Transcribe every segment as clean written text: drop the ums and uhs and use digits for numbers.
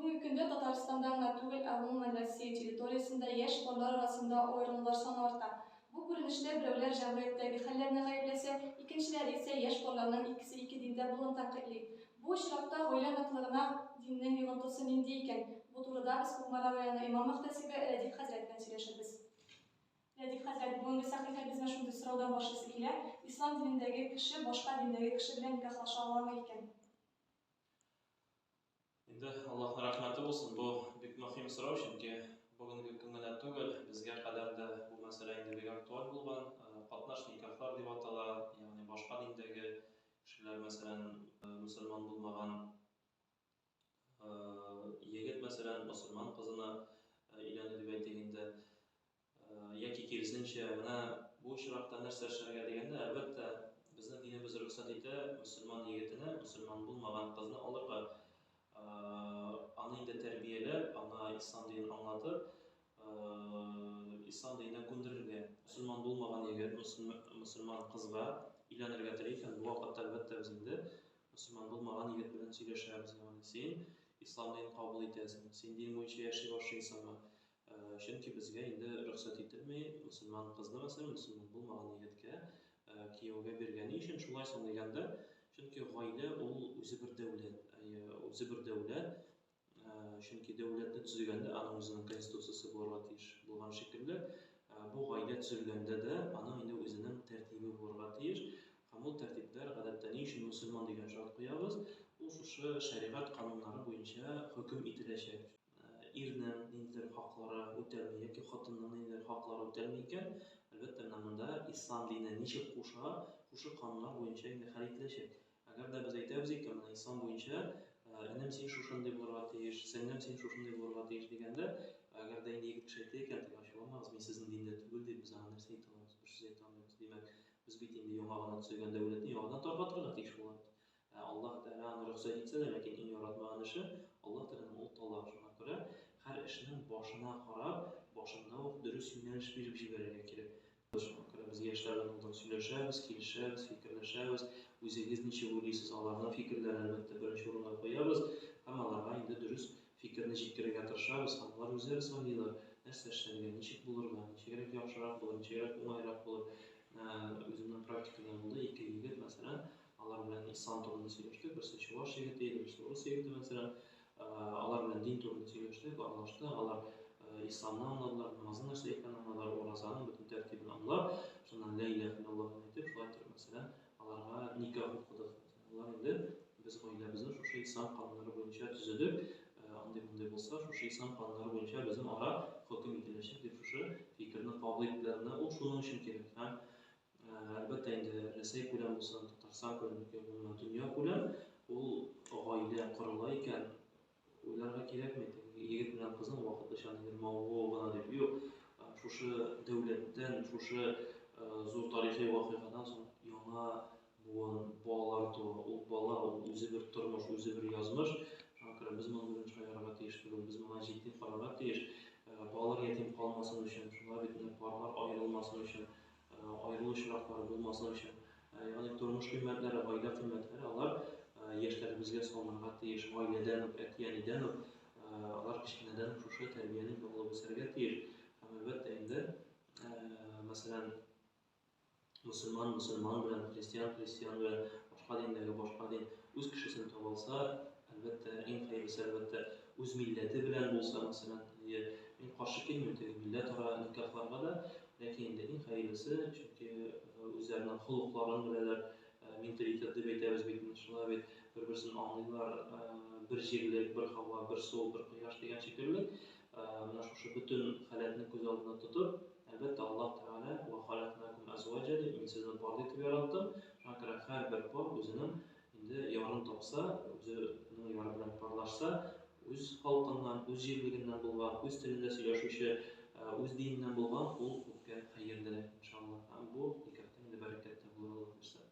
Бүгенге көндә Татарстанда гына түгел, ә гомумән Россия территориясендә яшь парлар арасында аерылулар саны арта. Бу күренештә берәүләр җәмгыятьтәге хәлләрне гаепләсә, икенчеләре исә яшь парларның икесе ике диндә булуын тәнкыйтьли. Бу очракта гаилә ныклыгына диннең йогынтысы нинди икән? Бу турыда без Кукмара районы имам-мөхтәсибе Рәдиф хәзрәт белән сөйләшербез. Рәдиф хәзрәт, бүгенге сәхифәбезне шундый сораудан башлыйсы килә, ислам динендәге кеше башка диндәге кеше белән никахлаша аламы икән? Инде Аллаһның рәхмәте булсын, бу бик мөһим сорау, чөнки бүгенге көн генә түгел, безгә кадәр дә бу мәсьәлә инде бик актуаль булган. Катнаш никахлар дип атала, ягъни башка диндәге кешеләр, мәсәлән, мөселман булмаган егет, мәсәлән, мөселман кызына өйләнде дип әйтик инде. Яки киресенчә, менә бу очракта нәрсә эшләргә дигәндә, әлбәттә, безнең динебез рөхсәт итә мөселман егетенә мөселман булмаган кызны алырга. Аны инде тәрбияләп, аңа ислам динен аңлатып, ислам диненә күндерергә. Мөселман булмаган егет мөселман кызга өйләнергә тели икән, бу вакытта, әлбәттә, без инде мөселман булмаган егет белән сөйләшәбез. Ягъни син ислам динен кабул итәсең, син дин буенча яши башлыйсыңмы? Чөнки безгә инде рөхсәт ителми мөселман кызны, мәсәлән, мөселман булмаган егеткә кияүгә бирергә. Ни өчен шулай соң дигәндә, чөнки гаилә ул үзе бер дәүләт. Әйе, үзе бер дәүләт. Чөнки дәүләтне төзегәндә аның үзенең конституциясе булырга тиеш булган шикелле, бу гаилә төзелгәндә дә аның инде үзенең тәртибе булырга тиеш. Һәм ул тәртипләр гадәттә ни өчен мөселман дигән шарт куябыз? Ул шушы шәригать кануннары буенча хөкем ителәчәк. Ирнең ниндидер хаклары үтәлми яки хатынның ниндидер хаклары үтәлми икән, әлбәттә, менә монда ислам дине ничек куша, шушы кануннар буенча инде хәл ителәчәк. Әгәр дә без әйтәбез икән, менә ислам буенча, энем, син шушындый булырга тиеш, сеңлем, син шушындый булырга тиеш дигәндә, әгәр дә инде егет кеше әйтә икән, теге ачуланмагыз, мин сезнең диндә түгел дип, без аңа нәрсә әйтә алабыз? Бер сүз әйтә алмыйбыз. Димәк, без бит инде яңа гына төзелгән дәүләтне яңадан таркатырга тиеш булабыз. Ә Аллаһ Тәгалә аны рөхсәт итсә дә, ләкин иң яратмаган эше, Аллаһ Тәгаләнең ул талак. Шуңа күрә һәр эшнең башына карап, башында ук дөрес юнәлеш биреп җибәрергә кирәк. Шуңа күрә без яшьләр белән алдан сөйләшәбез, килешәбез, фикерләшәбез. Үзегез ничек уйлыйсыз, аларның фикерләрен, әлбәттә, беренче урынга куябыз һәм аларга инде дөрес фикерне җиткерергә тырышабыз һәм алар үзләре сайлыйлар, нәрсә эшләргә, ничек булырга, ничегрәк яхшырак булыр, ничегрәк уңайрак булыр. Үземнең практикада булды, ике егет, мәсәлән, алар белән ислам турында сөйләштек. Берсе чуваш егете иде, берсе урыс егете, мәсәлән. Алар белән дин турында сөйләштек, аралаштык. Алар исламны аңладылар, намазның нәрсә икәнен аңладылар, уразаның бөтен тәртибен аңлап, шуннан лә иләһә иллаллаһны әйтеп, шулай итеп, мәсәлән, аларга никах укыдык. Алар инде без гаиләбезне шушы ислам кануннары буенча төзедек, андый-мондый булса, шушы ислам кануннары буенча безнең ара хөкем ителәчәк дип шушы фикерне кабул иттеләр. Менә ул шуның өчен кирәк. Һәм Әлбәттә инде, Рәсәй күләм булсын, Татарстан күләм яки гомумән дөнья күләм, ул гаилә корыла икән, уйларга кирәкми, теге егет белән кызның вакытлыча ниндидер мавыгуы гына дип. Юк, шушы дәүләттән, шушы зур тарихи вакыйгадан соң яңа буын, балалар туа. Ул бала, ул үзе бер тормыш, үзе бер язмыш. Шуңа күрә без моның белән шаярырга тиеш түгел, без моңа җитди карарга тиеш. Балалар ятим калмасын өчен, шуңа бит менә парлар аерылмасын өчен, аерылу очраклары булмасын өчен, ягъни тормыш кыйммәтләре, гаилә кыйммәтләре алар яшьләребезгә салынырга тиеш. Гаиләдән үк, әти-әнидән үк алар кечкенәдән үк шушы тәрбияне алып үсәргә тиеш. Һәм әлбәттә инде, мәсәлән, мөселман мөселман белән, христиан христиан белән, башка диндәге башка дин үз кешесен таба алса, әлбәттә, иң хәерлесе, әлбәттә, үз милләте белән булса, мәсәлән, әйе, мин каршы килмим теге милләтара никахларга да, ләкин инде иң хәерлесе, чөнки үзләренең холыкларын беләләр, менталитет дип әйтәбез бит инде, шулай бит, бер-берсен аңлыйлар, бер җирлек, бер һава, бер су, бер кояш дигән шикелле, менә шушы бөтен халәтне күз алдында тотып, әлбәттә, Аллаһ Тәгалә, Вә халәкнакум әзваҗа дип, мин сезне парлы итеп яраттым, шуңа күрә һәрбер пар үзенең Инде ярын тапса, үзенең яры белән парлашса, үз халкыннан, үз җирлегеннән булган, үз телендә сөйләшүче, үз диненнән булган, ул күпкә хәерлерәк, иншалла. Һәм бу никахта инде бәрәкәт тә булыр, Алла бирсә.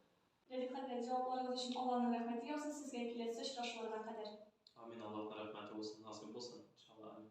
Рәдиф хәзрәт, җавапларыгыз өчен Алланың рәхмәте яусын сезгә, киләсе очрашуларга кадәр. Амин, Аллаһның рәхмәте булсын, насыйп булсын, иншалла, амин.